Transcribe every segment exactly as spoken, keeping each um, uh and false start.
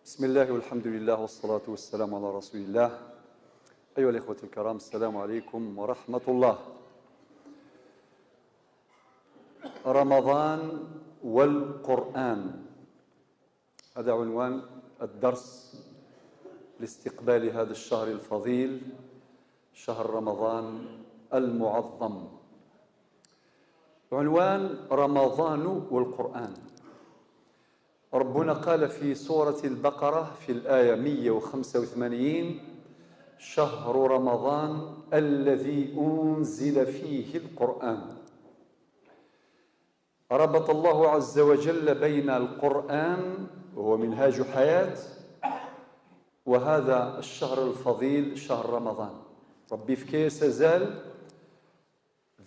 بسم الله والحمد لله والصلاة والسلام على رسول الله. أيها الإخوة الكرام، السلام عليكم ورحمة الله. رمضان والقرآن، هذا عنوان الدرس لاستقبال هذا الشهر الفضيل، شهر رمضان المعظم. عنوان: رمضان والقرآن. ربنا قال في سورة البقرة في الآية مية وخمسة وثمانين: "شهر رمضان الذي أنزل فيه القرآن". ربط الله عز وجل بين القرآن، وهو منهاج حياة، وهذا الشهر الفضيل، شهر رمضان. ربي يفكي سزال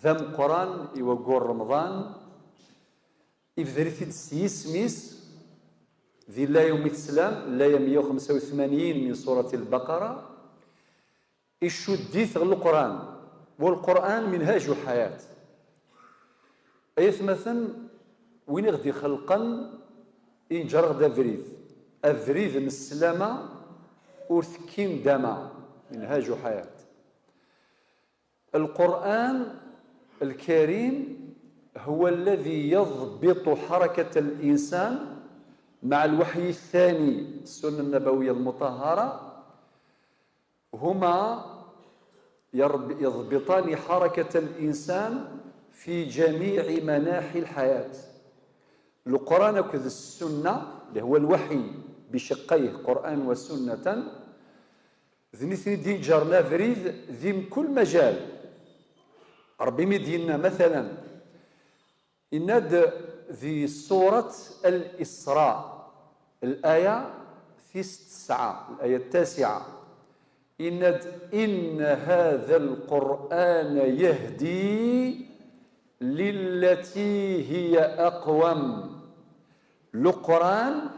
ذم قرآن يوقور رمضان، يبذر في السيسميس ذي لا يوم السلام، لا يوم مية وخمسة وثمانين من سورة البقرة، يشديث القرآن، والقرآن منهاج حياة. أيثمثن وين غدي خلقن ينجرغ دا بريد، أبريد من السلامة ورثكين داما، منهاج حياة. القرآن الكريم هو الذي يضبط حركة الإنسان مع الوحي الثاني، السنة النبوية المطهرة، هما يرب-، يضبطان حركة الإنسان في جميع مناحي الحياة. القرآن أكد السنة، اللي هو الوحي بشقيه، قرآن وسنة، ذنيثني دينجر لافريد ذي كل مجال. ربي مدينا مثلا، إناد ذي سورة الإسراء، الآية في تسعة، الآية التاسعة، إناد: "إن هذا القرآن يهدي للتي هي أقوم". لقرآن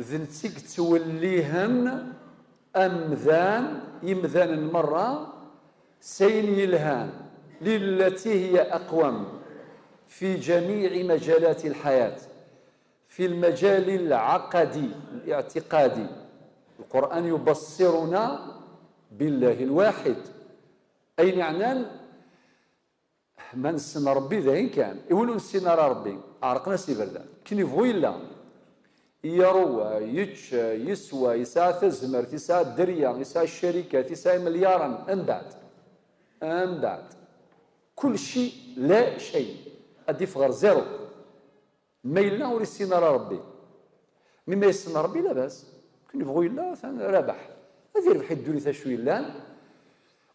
ذ نتيك توليهن أمذان، يمذان مرة سين يلهان، للتي هي أقوم في جميع مجالات الحياة، في المجال العقدي الاعتقادي. القرآن يبصرنا بالله الواحد، أي نعنان ما نسن ربي ذاين كان. يولو نسينا راه ربي، عرقنا سي بردان. كني فويلا يروى، يتش، يسوى، يسعى تزمرت، يسعى الدريا، يسعى الشركات، يسعى مليارا. أم بعد، أم بعد، كل شيء لا شيء، أدي فغر زيرو. ما يلا ور يسين راه ربي. مما يسن ربي لا باس، كن يبغوا يلا ثان رابح. هذه ربح الدنيا شو يلان،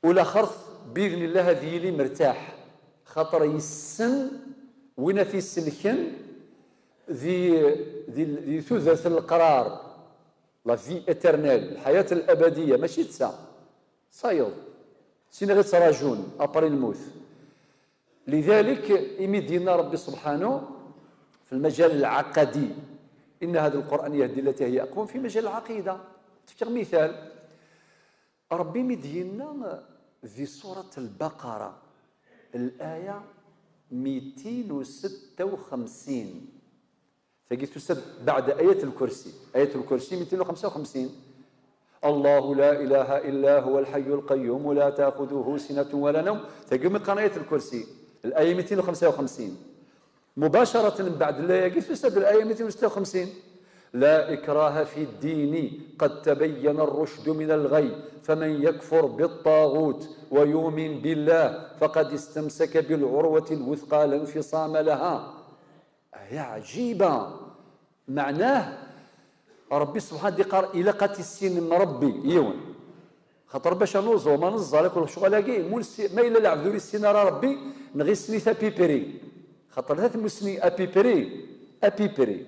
ولا خرث بإذن الله هذه لي مرتاح، خاطر يسن وين في السلكن ذي، ذي، ذي ثوذة القرار، la vie éternelle، الحياة الأبدية، ماشي تسا صايض. سينا غير تراجون أبري الموت. لذلك إمي دينا ربي سبحانه في المجال العقدي، إن هذا القرآن يهدي التي هي أقوم في مجال العقيدة. تفكر مثال، ربي مدينا في سورة البقرة الآية ميتين وستة وخمسين، تجي تسد بعد آية الكرسي، آية الكرسي ميتين وخمسة وخمسين: "الله لا إله إلا هو الحي القيوم لا تأخذه سنة ولا نوم". تجي من قرن آية الكرسي، الآية ميتين وخمسة وخمسين. مباشرة من بعد الآية تسد الآية ميتين وستة وخمسين: "لا إكراه في الدين قد تبين الرشد من الغي فمن يكفر بالطاغوت ويؤمن بالله فقد استمسك بالعروة الوثقى لا انفصام لها". آية عجيبة. معناه ربي سبحانه دي قال إلا قاتي السين من ربي يون. خاطر باش نوزو ما نزال كل شغل هاكي، مول سي-، ما إلا العبد يوري السين راه ربي نغي سني ثا بيبري. خاطر ذات مسني أبيبري، أبيبري.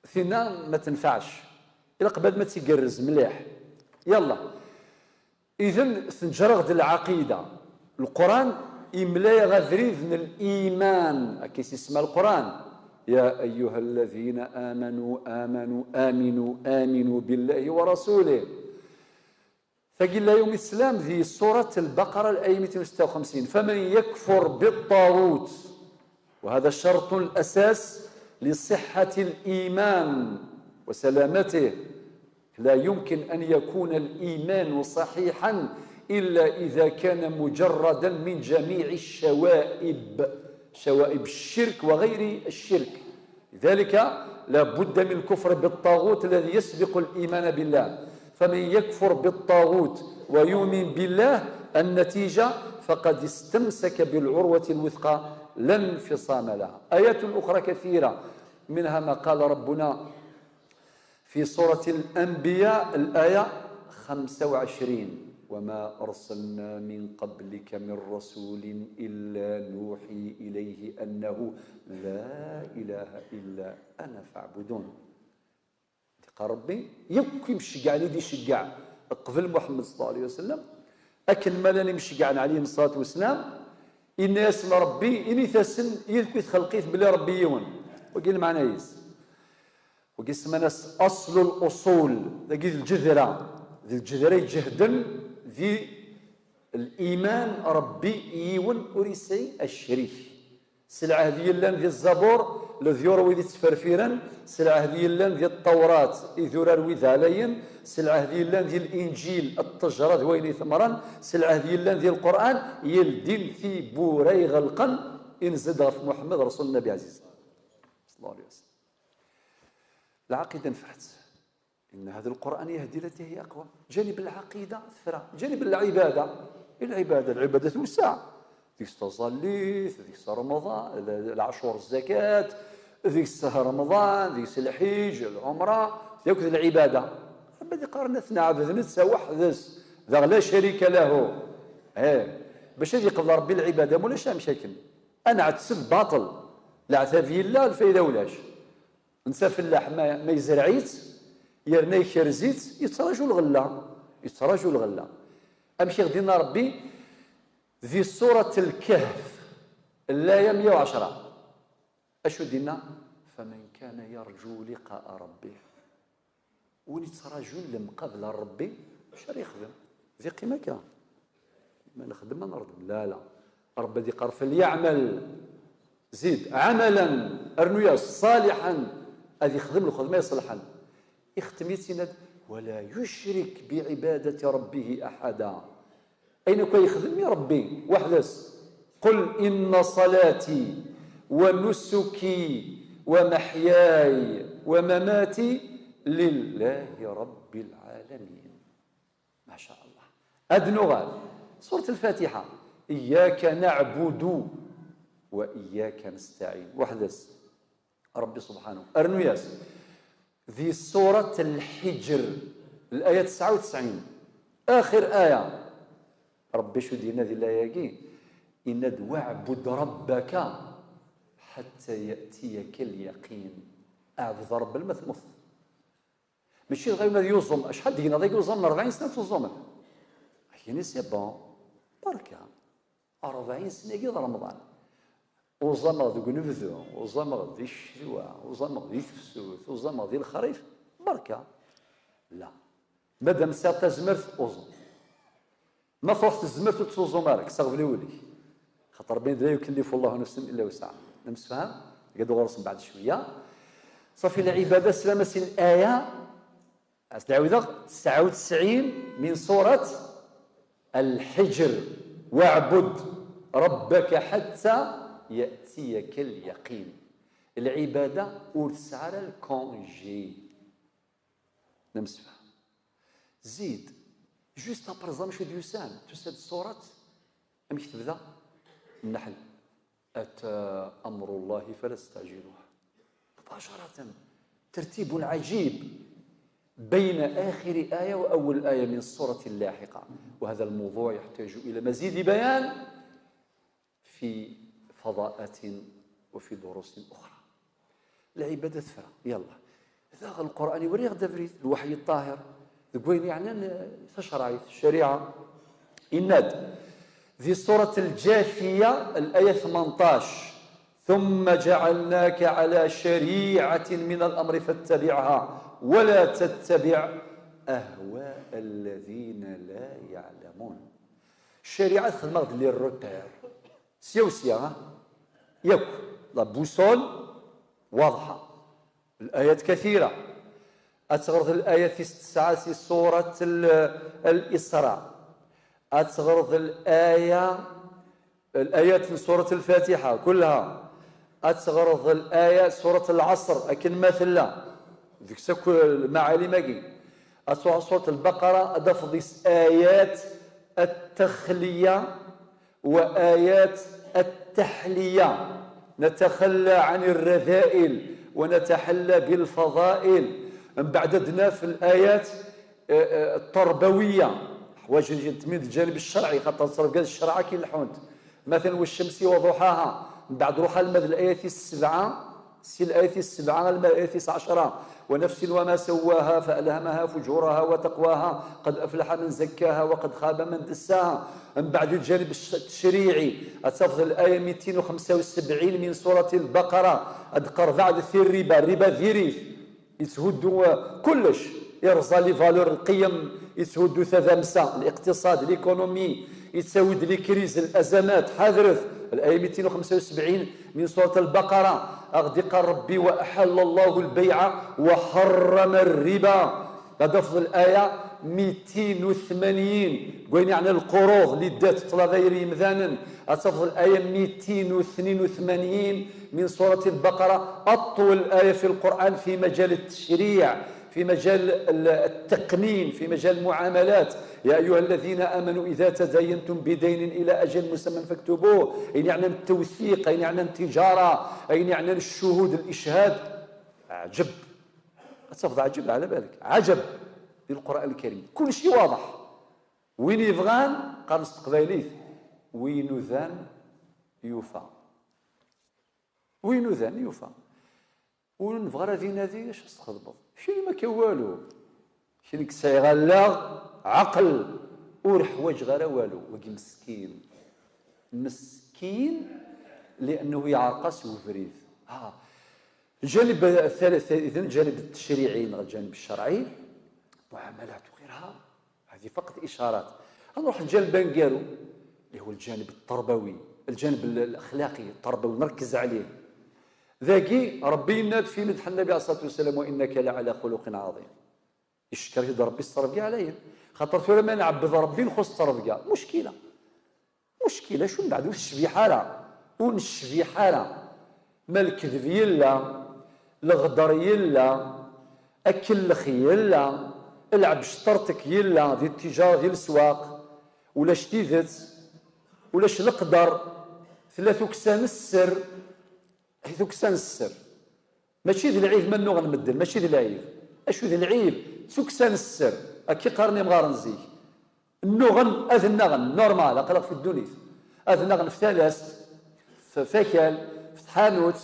ثينا ما تنفعش. إلا قبل ما تيقرز مليح. يلا. إذن تنجرغ د العقيدة. القرآن إملاي غذريذ من الإيمان، أكي سيسمى القرآن: "يا أيها الذين آمنوا، آمنوا، آمنوا، آمنوا بالله ورسوله". فقيل لا يوم السلام ذي سورة البقرة الآية ميتين وستة وخمسين: "فمن يكفر بالطاغوت". وهذا شرط الأساس لصحة الإيمان وسلامته. لا يمكن أن يكون الإيمان صحيحا إلا إذا كان مجردا من جميع الشوائب، شوائب الشرك وغير الشرك. لذلك لا بد من الكفر بالطاغوت الذي يسبق الإيمان بالله. فمن يكفر بالطاغوت ويؤمن بالله، النتيجة فقد استمسك بالعروة الوثقى لا انفصام لها. آيات أخرى كثيرة، منها ما قال ربنا في سورة الأنبياء الآية خمسة وعشرين: "وما أرسلنا من قبلك من رسول إلا نوحي إليه أنه لا إله إلا أنا فاعبدون". Di qal Ṛebbi, yakk imceggɛen i d-iceggeɛ qbel Muḥemmed صلى الله عليه وسلم, akken ma llan imceggɛen عليهم الصلاة والسلام, inna-yasen Ṛebbi, init-asen yid-kwi txelqit belli Ṛebbi yiwen. Wagi lmeɛna-is. Wagi semman-as أصل الأصول, dagi d lǧedra, d lǧedra iǧehden di liman, Ṛebbi yiwen ur yesɛi acrik. S lɛehd yellan di Zzabur, leḍyur wid ittferfiren, s lɛehd yellan di Ṭṭawrat, idurar wid ɛlayen, s lɛehd yellan di Linǧil, ṭṭejra d wayen itemmren, s lɛehd yellan di Lqur'an, yeldin tiwwura iɣelqen, inzed ɣef Muḥemmed Ṛasul Nnabi ɛziz. صلى الله عليه وسلم. Lɛaqida nefɛet. إن هذا القرآن يهدي للتي هي أقوم. Ǧanib lɛaqida tefra. Ǧanib lɛibada. I lɛibada, lɛibada tewseɛ. Deg-s taẓallit, deg-s Remḍan, l-, lɛacur, zzakat, deg-s Remḍan, deg-s lḥiǧ, lɛumra, yakk d lɛibada. Ṛebbi ad iqqaren ad t-neɛbed netta weḥd-s, daɣ لا شريك له. Eh, bac ad iqbel Ṛebbi lɛibada, ma ulac amek akken. Ad nɛetteb baṭel. Leɛtab yella, lfayda ulac. Netta fellaḥ ma, ma yezreɛ-itt, yerna ikerz-itt, yettraǧu lɣella. Yettraǧu lɣella. Amek i ɣ-d-inna Ṛebbi di surat Lkehf, laya meyya u ɛecṛa? Acu d-inna? فمن كان يرجو لقاء ربه. Win yettraǧun lemqabla n Ṛebbi, acu ara yexdem? Di qima akka. Ma nexdem, ma nreddem. La, la. Ṛebbi ad iqqar, فليعمل, zid, عملا, rnu-yas, صالحا, ad ixdem lxedma iṣelḥen. Ixtem-itt, yenna-d, ولا يشرك بعبادة ربه أحدا. Ayen akk ay yexdem i Ṛebbi weḥd-s. قل إن صلاتي ونسكي ومحياي ومماتي لله رب العالمين. ما شاء الله. Ad nuɣal. Surat Lfatiḥa. إياك نعبد وإياك نستعين. Weḥd-s. Ṛebbi subḥanahu. Rnu-yas. Di surat Lḥiǧr, laya tesɛa u tesɛin. Axir aya. Ṛebbi acu d-yenna di laya-agi? Yenna-d, واعبد ربك حتى يأتيك اليقين. Ɛbed Ṛebbi alma tmuteḍ. Mačči dɣa ad yuẓum. Acḥal d-tegneḍ dagi uẓum n ṛebɛin sna tuẓumeḍ? Akini c'est bon. Berka. Ṛebɛin sna-agi d Remḍan. Uẓameɣ deg unebdu, uẓameɣ di ccetwa, uẓameɣ di tefsut, uẓameɣ di lexrif. Berka. La. Madam tesɛiḍ tazmert, uẓum. Ma truḥ tezmert ur tettuẓum ara, kkes aɣbel i wul-ik. Xaṭer Ṛebbi d لا يكلف الله نفسا إلا وسعها. Nemsefham? Ad d-uɣaleɣ ɣur-s mbeɛd cwiya. Ṣafi, lɛibada, sslam-as i laya, ad s-d-ɛawdeɣ, tesɛa u tesɛin min surat Lḥiǧr. واعبد ربك حتى يأتيك اليقين. Lɛibada ur tesɛi ara lkunji. Nemsefham. Zid, juste après ẓer acu d-yusan, tusa-d surat, amek tebda? Nneḥl. أتى أمر الله فلا تستعجلوه. مباشرة. ترتيب عجيب بين آخر آية وأول آية من السورة اللاحقة. وهذا الموضوع يحتاج إلى مزيد بيان في فضاءات وفي دروس أخرى. Lɛibada tefra, yalla. Daɣ Lqur'an iwri-aɣ-d abrid, lweḥyi ṭṭahiṛ, deg wayen yeɛnan, eh, tacerɛit, ccariɛa. Yenna-d di surat Lǧafiya, laya tmenṭac: ثم جعلناك على شريعة من الأمر فاتبعها ولا تتبع أهواء الذين لا يعلمون. Ccariɛa txedm-aɣ-d les repères. Sya u sya, ha? Yakk, la boussole واضحة. الآيات كثيرة. Ad teɣreḍ الآية tis tesɛa si surat al-Isra. Ad teɣreḍ الآية, الآيات n surat al-Fatiḥa كلها. Ad teɣreḍ الآية surat al-Ɛṣr akken ma tella. Deg-s akk lmaɛalim-agi. Ad truḥeḍ surat al-Baqara, ad tafeḍ is ayat at-taxliya وآيات التحلية. نتخلى عن الرذائل ونتحلى بالفضائل. من بعد دنا في الآيات, آه، آه, التربوية. حوايج نجي نتميد الجانب الشرعي, خاطر تصرف كاع الشرع كي لحونت. مثلا, والشمس وضحاها. من بعد روح المد الآية السبعة, si الآية السبعة إلى الآية عشرة. ونفس وما سواها فألهمها فجورها وتقواها. قد أفلح من زكاها وقد خاب من دساها. من بعد الجانب الش-, التشريعي, أتفضل الآية ميتين وخمسة وسبعين من سورة البقرة. أد قربع الربا, الربا ذيريث. يتهدو كلش, يرزا les valeurs, القيم, يتهدو تذامسة, الاقتصاد, l'économie, يتسود les crises, الأزمات, حاذرث. الآية ميتين وخمسة وسبعين من سورة البقرة, أغدي قال ربي: وأحل الله البيع وحرم الربا. هذا فضل الآية ميتين وثمانين, وين يعني القروض اللي دات طلبة يمذانا. أتفضل الآية ميتين وثنين وثمانين من سورة البقرة, أطول آية في القرآن في مجال التشريع, في مجال ال-, التقنين, في مجال المعاملات. يا أيها الذين آمنوا إذا تداينتم بدين إلى أجل مسمى فاكتبوه. أين يعني التوثيق, أين يعني التجارة, أين يعني الشهود, الإشهاد. عجب. أتفضل, عجب على بالك, عجب للقرآن الكريم, كل شيء واضح. وين يبغان قال نستقبايليت, وين ذان يوفى. Win udan yufa. Ur nebɣa ara ad inadi acu txedmeḍ. Kini ma kan walu. Kini sɛiɣ allaɣ, ɛaqel, ur ḥwaǧeɣ ara walu. Wagi meskin. Meskin, li'annahu yeɛreq-as ubrid. Ha. الجانب الثالث, إذن الجانب التشريعي, الجانب الشرعي, معاملات وغيرها. هذه فقط إشارات. نروح الجانب أنقارو, اللي هو الجانب التربوي, الجانب ال-, الأخلاقي التربوي, نركز عليه. ذاكي ربي يناد في مدح النبي عليه الصلاة والسلام: وإنك لعلى خلق عظيم. يشكر يد ربي الصرف كاع عليه. خاطر ثورة ما نعبد ربي نخص الصرف كاع. مشكلة. مشكلة شو من بعد, ur necbiḥ ara, ur necbiḥ ara. Ma lekdeb yella, leɣder yella, akellex yella, lɛeb cṭertek yella, di ttiǧara, di leswaq, ulac tidet, ulac leqder, tella tukksa n sser, tukksa n sser. Mačči d lɛib ma nnuɣen medden, mačči d lɛib. Acu d lɛib? D tukksa n sser, akka i qqaren imɣaren zik. Nnuɣen ad nnaɣen, normal, aql-aɣ fi ddunit. Ad nnaɣen f talast, f, f akal, f tḥanut,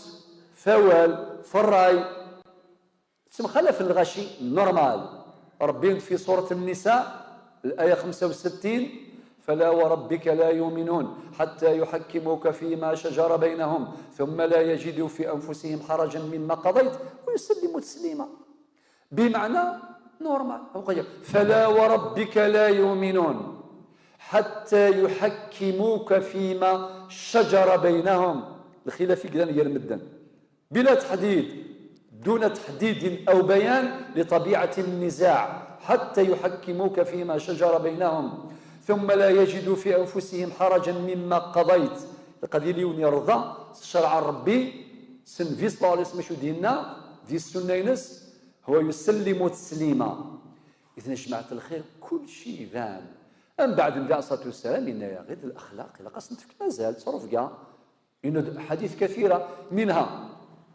f awal, f ṛṛay. Ttemxalafen lɣaci, normal. Ṛebbi fi surat Nnisa, الآية خمسة وستين: فلا وربك لا يؤمنون حتى يحكموك فيما شجر بينهم ثم لا يجدوا في أنفسهم حرجا مما قضيت ويسلموا تسليما. بمعنى normal. فلا وربك لا يؤمنون حتى يحكموك فيما شجر بينهم. الخلاف يقدر يرمدن. بلا تحديد، دون تحديد أو بيان لطبيعة النزاع، حتى يحكموك فيما شجر بينهم، ثم لا يجدوا في أنفسهم حرجا مما قضيت. Qad yili yiwen yerḍa s ccṛeɛ n Ṛebbi, s Nnbi صلى الله عليه وسلم acu d-yenna, di ssunna-ines, هو يسلم تسليما. Idan, a jmaɛat lxir, kulci iban. Mbeɛd, Nnbi عليه الصلاة والسلام yenna-yaɣ-id, lexlaq, ilaq ad s-nefk mazal, ttṛebga. Yenna-d ḥadit kathira, minha,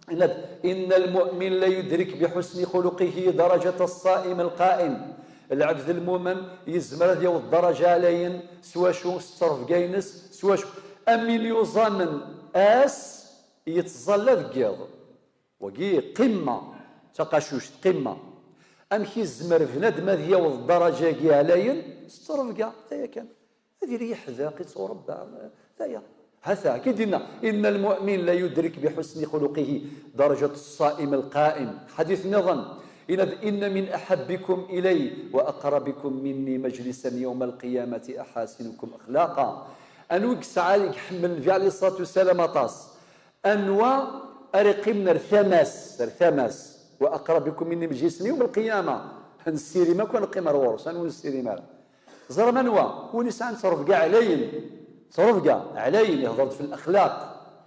yenna-d: إن المؤمن ليدرك بحسن خلقه درجة الصائم القائم. Lɛebd lmumen yezmer ad yaweḍ ddaraja ɛlayen s wacu? S ttṛebga-ines, s wacu? Am win yuẓamen ass yettẓalla deg yiḍ. Wagi qimma, d taqacuct, qimma. Amek yezmer bnadem ad yaweḍ ddaraja-agi ɛlayen? S ttṛebga, d aya kan. Ad yili yeḥdeq, yettuṛebba, d aya. Hata, ki d-yenna: إن المؤمن ليدرك بحسن خلقه درجة الصائم القائم. Ḥadit nniḍen, yenna-d: إن من أحبكم إلي وأقربكم مني مجلسا يوم القيامة أحاسنكم أخلاقا. Anwa i yesɛa, i iḥemmel Nnbi عليه الصلاة والسلام aṭas? Anwa ara yeqqimen ar tama-s, ar tama-s? وأقربكم مني مجلسا يوم القيامة. Nessirim akk ad neqqim ar ɣur-s, anwa ur nessirim ara? Ẓer manwa, win yesɛan ttrebga ɛlayen, ttrebga ɛlayen, ihḍer-d f laxlaq.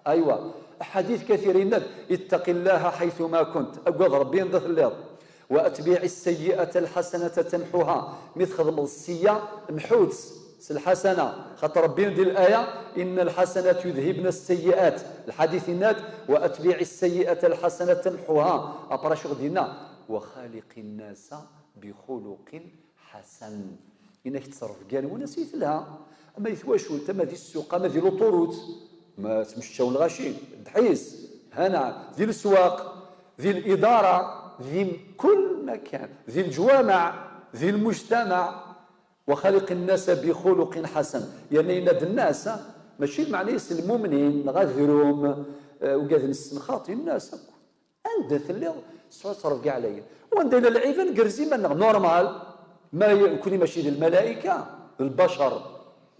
Aywa, ḥadit kathir yenna-d: اتق الله حيثما كنت, agad Rebbi anda telliḍ. وأتبع السيئة الحسنة تمحها, mi txedmeḍ sseyya, mḥu-tt s lḥasana, xaṭer Rebbi di laya: إن الحسنات يذهبن السيئات. Lḥadit yenna-d: وأتبع السيئة الحسنة تمحها. Après acu ɣ-d-yenna? وخالق الناس بخلق حسن. Yenna-k ttrebga-nwen ass i telha, ama di twacult, ama di ssuq, ama di luṭurut, ma ttmecčawen lɣaci, ddḥis, hana, di leswaq, di lidara, di mkul makan, di leǧwameɛ, di lmujtamaɛ. وخالق الناس بخلق حسن. Yerna yenna-d nnas, mačči d meɛna-s lmumnin, neɣ adrum, eh, ugaden ssenxaṭ, nnas akk. Anda telliḍ, sɛu ttrebga ɛlayen. Wanda yella lɛib, ad ngerrez iman-nneɣ, normal. Ma y-, nekkni mačči d lmalayka, d lbacer.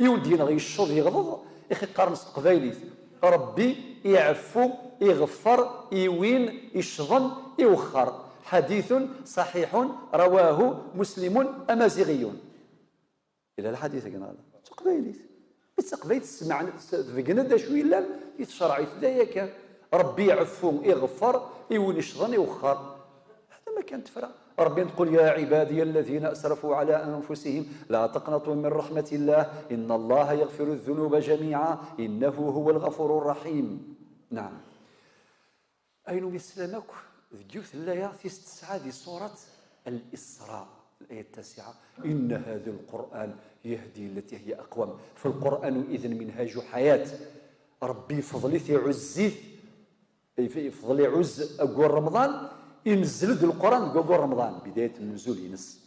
Yiwen deg-neɣ yecceḍ, yegḍeḍ, ixi qqaren s teqbaylit: Rebbi iɛeffu, iɣeffer i win iccḍen, iwexxer. حديث صحيح رواه مسلم أمازيغي. Yella lḥadit-agi neɣ ala? D taqbaylit. D taqbaylit, tesmeɛn-, tbeggen-d acu yellan di tcerɛit, d aya kan. Rebbi iɛeffu, iɣeffer i win iccḍen, iwexxer. Hada ma kan tefra. Rebbi يقول: يا عبادي الذين أسرفوا على أنفسهم لا تقنطوا من رحمة الله إن الله يغفر الذنوب جميعا إنه هو الغفور الرحيم. نعم. Ayen umi teslam akk, deg yiwet n laya tis tesɛa di surat Al-Isra, الآية التاسعة: إن هذا القرآن يهدي للتي هي أقوم. فالقرآن إذن منهاج حياة. Rebbi ifḍel-it, iɛuzz-it, if-, ifḍel, iɛuzz aggur Remḍan, inzel-d Lquran deg aggur Remḍan, بداية النزول-ines.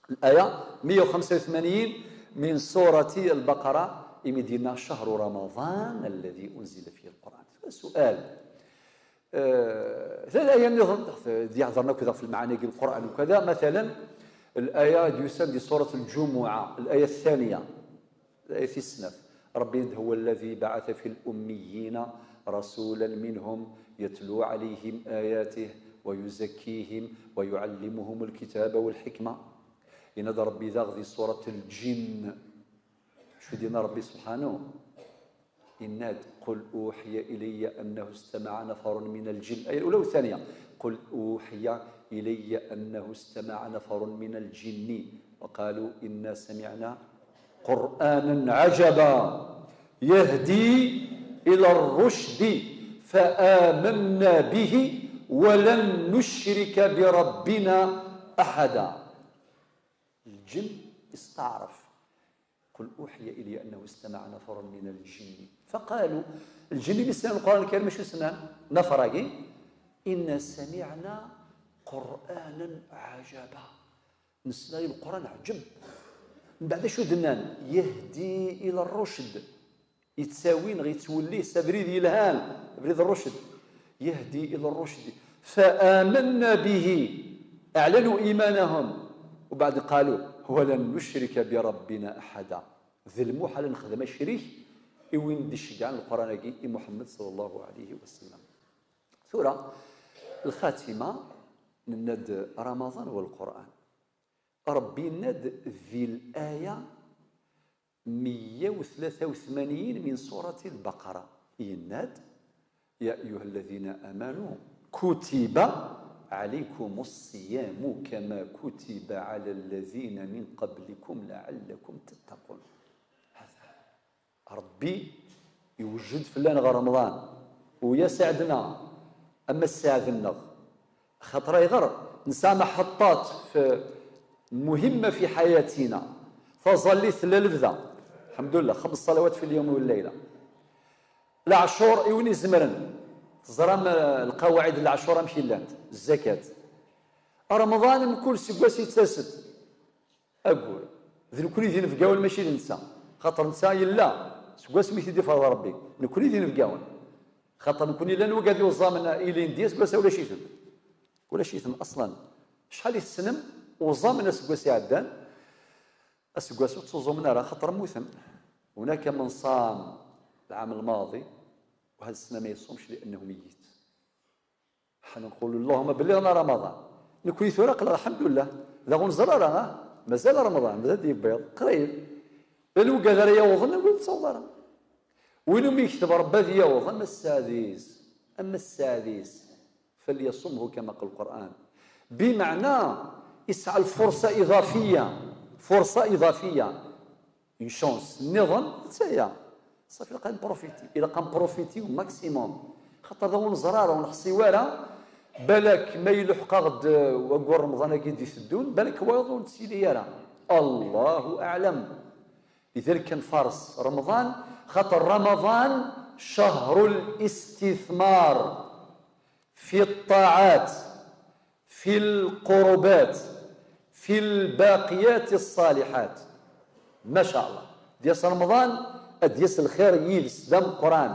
الآية مية وخمسة وثمانين من سورة البقرة, imi d-yenna: شهر رمضان الذي أنزل فيه القرآن. Sual. Eh, tlata aya nniḍen, d-, d-, d-, d-, d-, d-, d-, d-, d-, d-, d-, d-, d-, d-, d-, d-, d-, d-, مثلا, الآية d-yusan di سورة الجمعة, الآية الثانية, الآية tis snat. Rebbi yenna-d: هو الذي بعث في الأميين رسولا منهم يتلو عليهم آياته ويزكيهم ويعلمهم الكتاب والحكمة. Yenna-d Rebbi daɣ di surat Lǧin. Acu d-yenna Rebbi subḥanu? Yenna-d: قل أوحي إلي أنه استمع نفر من الجن. الآية الأولى والثانية. قل أوحي إلي أنه استمع نفر من الجن فقالوا إنا سمعنا قرآنا عجبا يهدي إلى الرشد فآمنا به ولن نشرك بربنا أحدا. Lǧin isteɛref. قل أوحي إلي أنه استمع نفر من الجن فقالوا. Lǧin imi slan Lquran Lkarim, acu slan? Nafar-agi: إنا سمعنا قرآنا عجبا. Nesla i Lquran ɛǧeb. Mbeɛd acu d-nnan? يهدي إلى الرشد. Yettawi neɣ yettwelli s abrid yelhan, abrid n rrucd. يهدي إلى الرشد فآمنا به. أعلنوا إيمانهم. وبعد قالوا: ولن نشرك بربنا أحدا. D lmuḥal ad nexdem acrik i win d-iceggɛen Lquran-agi, i Muḥemmed صلى الله عليه وسلم. Tura, lxatima, nenna-d Ramaḍan u Lquran. Ṛebbi yenna-d di laya meyya u tlata u tmanyin min surati Lbaqara, yenna-d: يا أيها الذين آمنوا كتب عليكم الصيام كما كتب على الذين من قبلكم لعلكم تتقون. Ṛebbi iwjed fell-aneɣ Remḍan, u yas-iɛedna ama sseɛd-nneɣ. Xaṭer ayɣer nesɛa meḥṭat f-, muhimma fi ḥayatina, taẓallit tella lebda, lḥemdullah, xems ṣṣalawat fi lyawmi wa llayla. Leɛcur i win izemren, teẓram, eh, lqawaɛid n leɛcur amek i llant, zzakat. Remḍan mkul seggas yettas-d. Aggur. D nekkni d inebgawen, mačči d netta. Xaṭer netta yella seg wasmi i t-id-ifreḍ Ṛebbi. Nekkni d inebgawen. Xaṭer nekkni llan wigad yuẓamen ilindi aseggas-a ulac-iten. Ulac-iten aṣlan. Acḥal i tessnem uẓamen aseggas iɛeddan? Aseggas ur ttuẓumen ara, xaṭer mmuten. هناك من صام العام الماضي وهذا السنة ما يصومش لأنه ميت. Nqul: اللهم بلغنا رمضان. Nekni tura aql-aɣ, الحمد لله, d aɣ ur neẓri ara, ha? Mazal Remḍan, mazal d yebbiḍ, qrib. Lweqt ara yawḍen, ur nettaweḍ ara. Win umi yekteb Ṛebbi ad yaweḍ, ama sseɛd-is, ama sseɛd-is, فليصمه كما قال القرآن. Bimeɛna, yesɛa lfurṣa iḍafiya, furṣa iḍafiya, une chance nniḍen, d taya. Ṣafi, ilaq ad nprofiti, ilaq ad nprofiti au maximum. Xaṭer da ur neẓri ara, ur neḥṣi ara, balak ma iluḥeq-aɣ-d, uh, waggur Remḍan-agi d-iteddun, balak wayeḍ ur nettili ara. Allahu aɛlam. لذلك نفرس رمضان، خاطر رمضان شهر الاستثمار في الطاعات، في القربات، في الباقيات الصالحات. ما شاء الله. Ad d-yas Remḍan, ad d-yas lxir yid-s d ameqqran.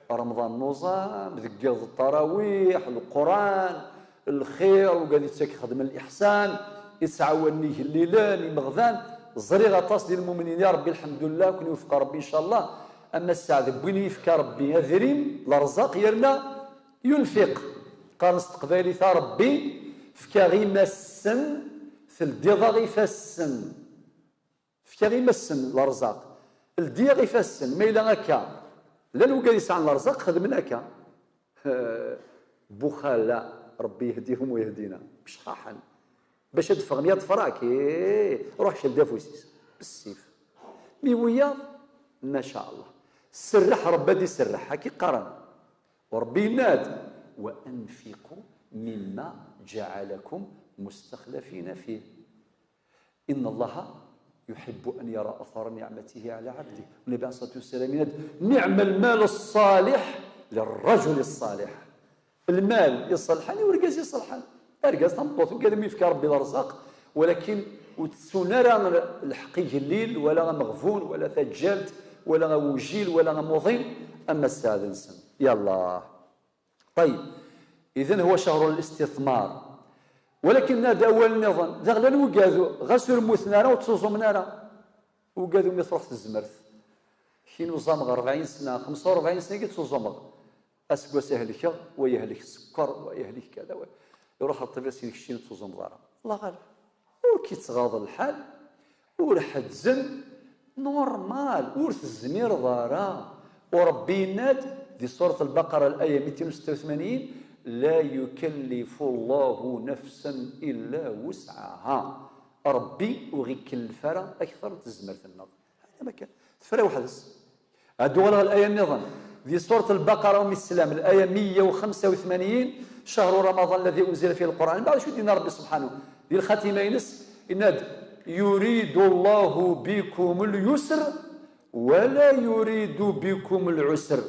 Remḍan n uẓam, deg yiḍ ṭarawiḥ, Leqran, lxir, wigad yettak xedmen liḥsan, yettɛawanen igellilen, imeɣban. Ẓriɣ aṭas di lmumnin, ya Ṛebbi, lḥemdullah, ken iwefeq Ṛebbi, incallah. Ama sseɛd n win yefka Ṛebbi adrim, lerẓaq, yerna yunfiq. Qqaren s teqbaylit: a Ṛebbi, fk-aɣ imassen, teldiḍ-aɣ ifassen. Fk-aɣ imassen lerẓaq, ldi-aɣ ifassen, ma yella akka, llan wigad yesɛan lerẓaq, xedmen akka. Buxala, Ṛebbi yehdihum wa yehdina, mecḥaḥen. Bac ad d-ffɣen yaḍ frak, ih, ruḥ cel-d afus-is, bessif. Mi wiyaḍ, ma ca Allah. Serreḥ Ṛebbi ad iserreḥ, akka i qqaren. U Ṛebbi yenna-d: وأنفقوا مما جعلكم مستخلفين فيه. إن الله يحب أن يرى أثر نعمته على عبده. Nnbi ɛalayhi ṣṣalatu wassalam yenna-d: نعم المال الصالح للرجل الصالح. Lmal iṣelḥen i urgaz iṣelḥen. Argaz, tameṭṭut, wigad umi yefka Ṛebbi lerẓaq, walakin ur ttettun ara lḥeqq igellil, wala ameɣbun, wala taǧǧalt, wala awjil, wala amuḍin, ama sseɛd-nsen. Yallah. طيب. إذن هو شهر الاستثمار. Walakin ad awal nniḍen, daɣ llan wigad, ɣas ur mmuten ara, ur ttuẓumen ara. Wigad umi truḥ tezmert. Kra n uẓameɣ rebɛin sna, xemsa u rebɛin sna i ttuẓumeɣ. Aseggas i helkeɣ, wa yehlek sskeṛ, wa yehlek kada, wa, iruḥ ṭṭbib, as-yenna keččini ur ttuẓumeḍ ara. Allah ɣaleb. Ur k-ittɣaḍ lḥal, ur ḥezzem, normal, ur tezmireḍ ara. U Ṛebbi yenna-d di surat Lbaqara, laya mitin u setta u tmanyin: لا يكلف الله نفسا إلا وسعها. Ṛebbi ur ɣ-ikellef ara akteṛ n tezmert-nneɣ. Hada ma kan. Tefra weḥd-s. Ad uɣaleɣ laya nniḍen. Di surat Lbaqara, umi teslam, laya meyya u xemsa u tmanyin: شهر رمضان الذي أنزل فيه القرآن. Mbeɛd acu d-yenna Ṛebbi subḥanahu? Di lxatima-ines, yenna-d: يريد الله بكم اليسر ولا يريد بكم العسر.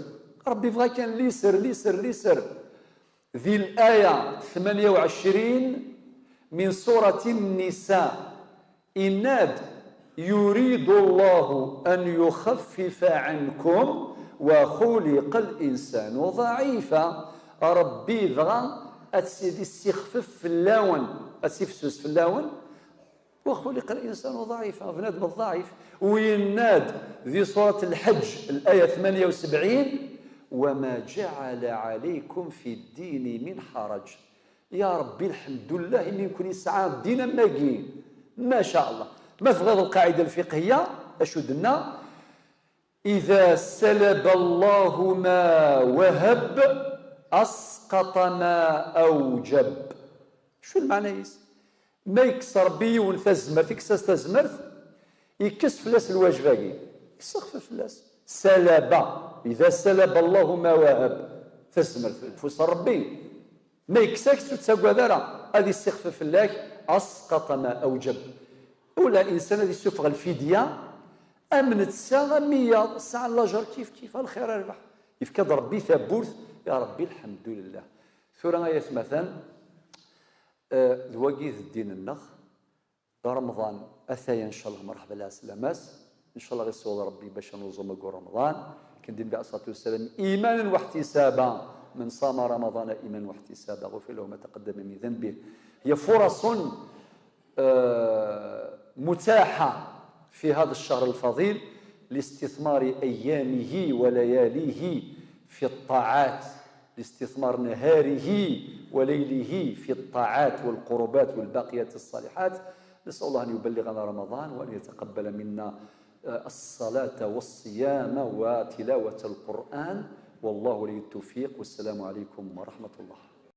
Ṛebbi yebɣa kan liser, liser, liser. Di laya tmanya u ɛecrin min surat Nnisa, yenna-d: يريد الله أن يخفف عنكم وخلق الإنسان ضعيفا. Ṛebbi yebɣa ad s-, ad issixfef fell-awen, ad issifsus fell-awen. وخلق الإنسان ضعيفا, bnadem ḍɛif. U yenna-d di surat Lḥeǧǧ, laya tmanya u sebɛin: وما جعل عليكم في الدين من حرج. Ya Ṛebbi, lḥemdullah, imi nekni nesɛa ddin am wagi. Ma ca Allah. Ma tebɣiḍ lqaɛida lfiqhiya, acu d-tenna? إذا سلب الله ما وهب، أسقط ما أوجب. Acu lmeɛna-is? Ma yekkes Ṛebbi yiwen tazmert, yekkes-as tazmert, yekkes fell-as lwajeb-agi. Yessexfef fell-as. سلب. إذا سلب الله ما وهب. Tazmert deg ufus n Ṛebbi. Ma yekkes-ak-tt, ur ttagad ara, ad issixfef fell-ak, أسقط ما أوجب. Ula insan ad issufeɣ lfidya, am netta, am wiyaḍ, sɛan lajer kif kif, a lxir a rrbeḥ. Yefka-d Ṛebbi tawwurt, ya Ṛebbi, lḥemdulillah. Tura ay atmaten, eh, d wagi i d ddin-nneɣ. Remḍan, ataya, ncallah, mreḥba lɛeslama-s. Ncallah ɣ-issiweḍ Ṛebbi bac ad nuẓum aggur Remḍan. Akken d-yenna Nnbi ɛalayhi ṣṣalatu wassalam: إيمانا واحتسابا، من صام رمضان إيمانا واحتسابا غفر له ما تقدم من ذنبه. هي فرص، آه، متاحة في هذا الشهر الفضيل لاستثمار أيامه ولياليه في الطاعات. لاستثمار نهاره وليله في الطاعات والقربات والباقيات الصالحات. نسأل الله أن يبلغنا رمضان وأن يتقبل منا، آه، الصلاة والصيام وتلاوة القرآن. والله ولي التوفيق، والسلام عليكم ورحمة الله.